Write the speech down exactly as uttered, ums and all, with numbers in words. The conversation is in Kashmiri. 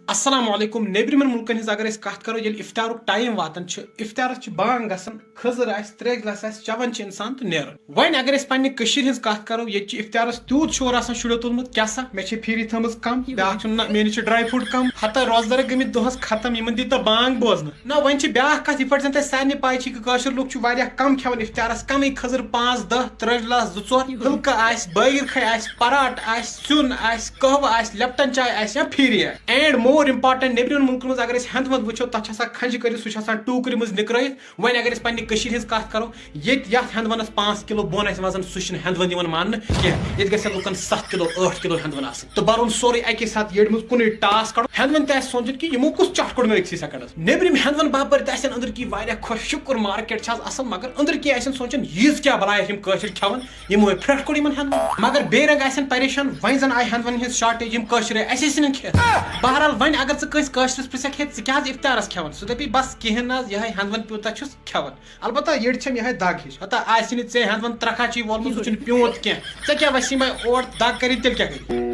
السلام علیکم۔ نیبرِمٮ۪ن مُلکن ہٕنٛز اگر أسۍ کتھ کرو، ییٚلہِ افطارُک ٹایم واتان چھُ، افطارس چھِ بانگ گژھان، کھٔزٕر آسہِ، تریش گلاس آسہِ، چٮ۪وان چھِ انسان تہٕ نیران۔ وۄنۍ اگر أسۍ پننہِ کٔشیٖرِ ہٕنٛز کتھ کرو، ییٚتہِ چھِ افطارس تیوٗت شور آسان شُریو تُلمُت، کیٛاہ سا، مےٚ چھِ پھیٖرِ تھٲمٕژ کم، بیٛاکھ چھُنہٕ، نہ، مےٚ نِش چھِ ڈراے فروٹ کم، ہتا روزدر گٔمٕتۍ دۄہس ختم، یِمن دی تو بانگ بوزنہٕ۔ نہ، وۄنۍ چھِ بیٛاکھ کتھ، یِتھ پٲٹھۍ زن تۄہہِ سارنٕے پاے چھِ کہِ کٲشِر لُکھ چھِ واریاہ کم کھٮ۪وان افطارس، کمٕے کھٔزٕر پانٛژھ دہ، ترٲج گلاس زٕ ژور، پھُلکہٕ آسہِ، بٲگِر کھنہِ آسہِ، پراٹھ آسہِ، سیُن آسہِ، قہوٕ آسہِ، لیپٹن چاے آسہِ یا پھیٖرِ آسہِ۔ And more important، نیبرِمٮ۪ن مُلکن منٛز اگر أسۍ ہٮ۪نٛد وٮ۪نٛد وٕچھو، تتھ چھِ آسان کھنجہِ کٔرِتھ، سُہ چھُ آسان ٹوٗکرِ منٛز نِکرٲیِتھ۔ وۄنۍ اگر أسۍ پننہِ کٔشیٖرِ ہٕنٛز کتھ کرو، ییٚتہِ یتھ ہٮ۪نٛد وٮ۪نٛدس پانٛژھ کِلو بۄن آسہِ وزن، سُہ چھُنہٕ ہٮ۪نٛد وٮ۪نٛد یِوان ماننہٕ کینٛہہ۔ ییٚتہِ گژھِ لُکن ستھ کِلو، ٲٹھ کِلو ہٮ۪نٛد وٮ۪نٛد آسٕنۍ تہٕ برُن سورُے اکی ساتہٕ ییٚڑِ منٛز کُنُے ٹاس کڑُن۔ ہٮ۪نٛد وٮ۪نٛد تہِ آسہِ سونٛچُن کہِ یِمو کُس چٹھ کوٚڑ مےٚ أکسٕے سیکنڈس۔ نیبرِم ہٮ۪نٛد وٮ۪نٛد باپٲرۍ تہِ آسن أنٛدٕرۍ کِنۍ واریاہ خۄش، شُکر مارکیٹ چھِ آز اصل، مگر أنٛدٕرۍ کِنۍ آسن سونٛچان، ییٖژ کیٛاہ بلاے چھِ یِم کٲشِرۍ کھٮ۪وان، یِمو ہے پھرٛٹھ کوٚڑ یِمن ہٮ۪نٛد وٮ۪نٛد۔ مگر بیٚیہِ رنٛگ آسن پریشان، وۄنۍ زن آیہِ ہٮ۪نٛد وٮ۪نٛد ہٕنٛز شارٹیج، یِم کٲشِرۍ اَسہِ ٲسۍ نہٕ کھٮ۪تھ۔ بہرحال، وۄنۍ اگر ژٕ کٲنٛسہِ کٲشرِس پرٛژھکھ، ہے، ژٕ کیٛاہ حظ افطارس کھٮ۪وان؟ سُہ دپی، بس کِہیٖنۍ نہٕ حظ، یِہوٚے ہٮ۪نٛد وٮ۪نٛد پیوٗنٛتاہ چھُس کھٮ۪وان۔ البتہ ییٚڑِ چھم یِہوٚے دگ ہِش۔ ہتا آسہِ نہٕ ژےٚ ہٮ۪نٛد وٮ۪نٛد ترٛکھا چی وولمُت، سُہ چھُنہٕ پیوٗنٛت کینٛہہ۔ ژےٚ کیٛاہ وَسی مےٚ اور دگ کٔرِتھ، تیٚلہِ کیٛاہ کٔرِتھ؟